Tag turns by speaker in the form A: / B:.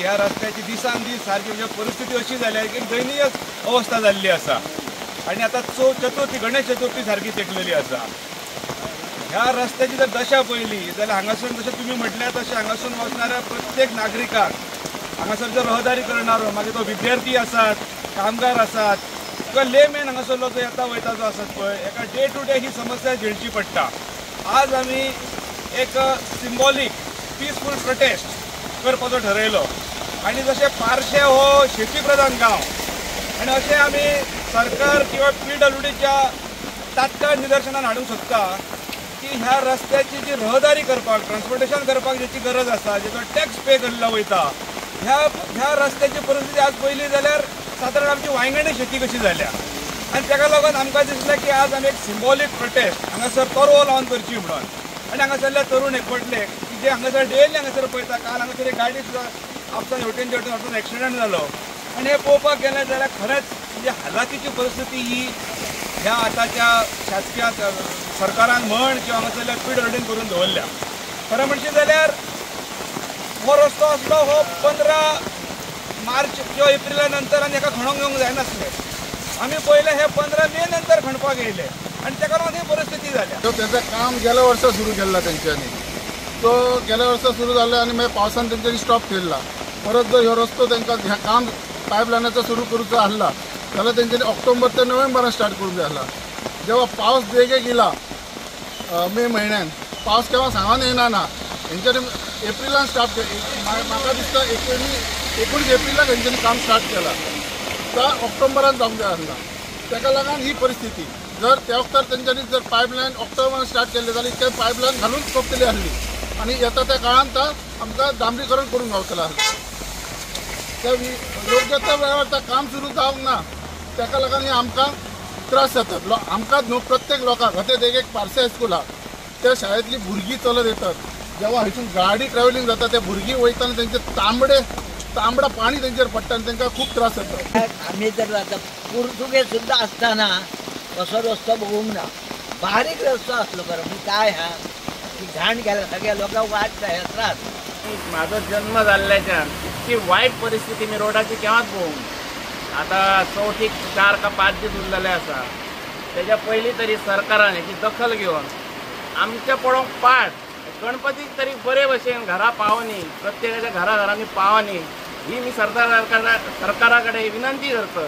A: ह्या रस्त्याची दिसान दीस सारकी म्हणजे परिस्थिती अशी जाल्या की दयनीय अवस्था जाल्ली आसा आनी आतां चतुर्थी गणेश चतुर्थी सारकी तेंकलेली आसा. ह्या रस्त्याची जर दशा पळयली जाल्यार हांगासून जशें तुमी म्हटल्यार तशें हांगासून वचणाऱ्या प्रत्येक नागरिकाक हांगासर जो रहदारी करणारो मागीर तो विद्यार्थी आसात, कामगार आसात किंवा लेमॅन हांगासरलो जो येता वयता जो आसात पळय एका डे टू डे ही समस्या झेलची पडटा. आज आमी एक सिम्बॉलीक पीसफूल प्रोटेस्ट करपाचो ठरयलो आनी जशें पार्शे हो शेती प्रधान गांव आनी अशें आमी सरकार किंवा पीडब्ल्यूडीच्या तात्काळ निदर्शनान हाडूंक सोदता की ह्या रस्त्याची जी रहदारी करपाक ट्रान्सपोर्टेशन करपाक जेची गरज आसा, जेचो टॅक्स पे केल्लो वयता, ह्या ह्या रस्त्याची परिस्थिती आज पळयली जाल्यार सादारण आमची वांयगणी शेती कशी जाल्या आनी ताका लागून आमकां दिसलें की आज आमी एक सिम्बॉलीक प्रोटेस्ट हांगासर तरवो लावन करची म्हणून. आनी हांगासरले तरुण एकवटले की जे हांगासर डेली हांगासर पळयता, काल हांगासर एक गाडी सुद्दां आपसान हेवटेन तेवटेन वचून एक्सिडंट जालो आनी हें पळोवपाक गेलें जाल्यार खरेंच म्हणजे हालाखीची परिस्थिती ही ह्या आतांच्या शासकीय सरकारान म्हण किंवा हांगासरल्या पीडब्ल्यूडीन करून दवरल्या. खरें म्हणशी जाल्यार हो रस्तो आसलो हो 15 मार्च किंवा एप्रिला नंतर आनी हेका खणोंक येवंक जायनासलें. आमी पयलें हे 15 मे नंतर खणपाक येयले आनी ताका लागून ही परिस्थिती जाल्या.
B: तेंचें काम गेल्या वर्सा सुरू केल्ला तेंच्यांनी, तो गेल्या वर्सा सुरू जालें आनी मागीर पावसान तेंच्यांनी स्टॉप केल्ला. परत जर ह्यो रस्तो तेंकां हें काम पायपलायनाचो सुरू करूचो आहला जाल्यार तेंच्यांनी ऑक्टोबर ते नोव्हेंबरान स्टार्ट करूंक जाय आहला. जेव्हा पावस देगे गेला मे म्हयन्यान, पावस केन्ना सांगून येना ना, हेंच्यांनी एप्रिलान स्टार्ट, म्हाका दिसता 19 एप्रिलाक हेंच्यांनी काम स्टार्ट केलां, त्या ऑक्टोबरान जावंक जाय आहला. ताका लागून ही परिस्थिती जर त्या वखतार तेंच्यांनी जर पायपलायन ऑक्टोबरान स्टार्ट केल्लें जाल्यार इतकें पायपलायन घालून सोंपतली आहली आनी येता त्या काळान ता आमकां डांबरीकरण करूंक गावतलें आहलें. त्या योग्य त्या वेळार त्या काम सुरू जावंक ना, ताका लागून हे आमकां त्रास जातात. आमकांच न्हू प्रत्येक लोकांक. आतां एक पार्से हायस्कुलाक त्या शाळेंतली भुरगीं चलत येतात, जेव्हा हयसून गाडी ट्रॅव्हलिंग जाता त्या भुरगीं वयतना तेंचे तांबडा पाणी तेंचेर पडटा आनी तेंकां खूब त्रास जाता.
C: आमी तर आतां पुर्तुगेज सुद्दां आसतना असो रस्तो बघूंक ना, बारीक रस्तो आसलो बरो. पूण काय हा की घाण गेल्या सगळ्या लोकांक वाट हे त्रास.
D: म्हाजो जन्म जाल्ल्याच्यान इतकी वायट परिस्थिती मी रोडाची केव्हाच पळोवंक ना. आतां चवथीक 4 का 5 दीस उरलेले आसा, तेज्या पयलीं तरी सरकारान हेची दखल घेवन आमच्या पळोवंक पाट गणपतीक तरी बरे भशेन घरा पावनी, प्रत्येकाच्या घरा घरांनी पावनी ही मी सरकारा कडेन विनंती करता.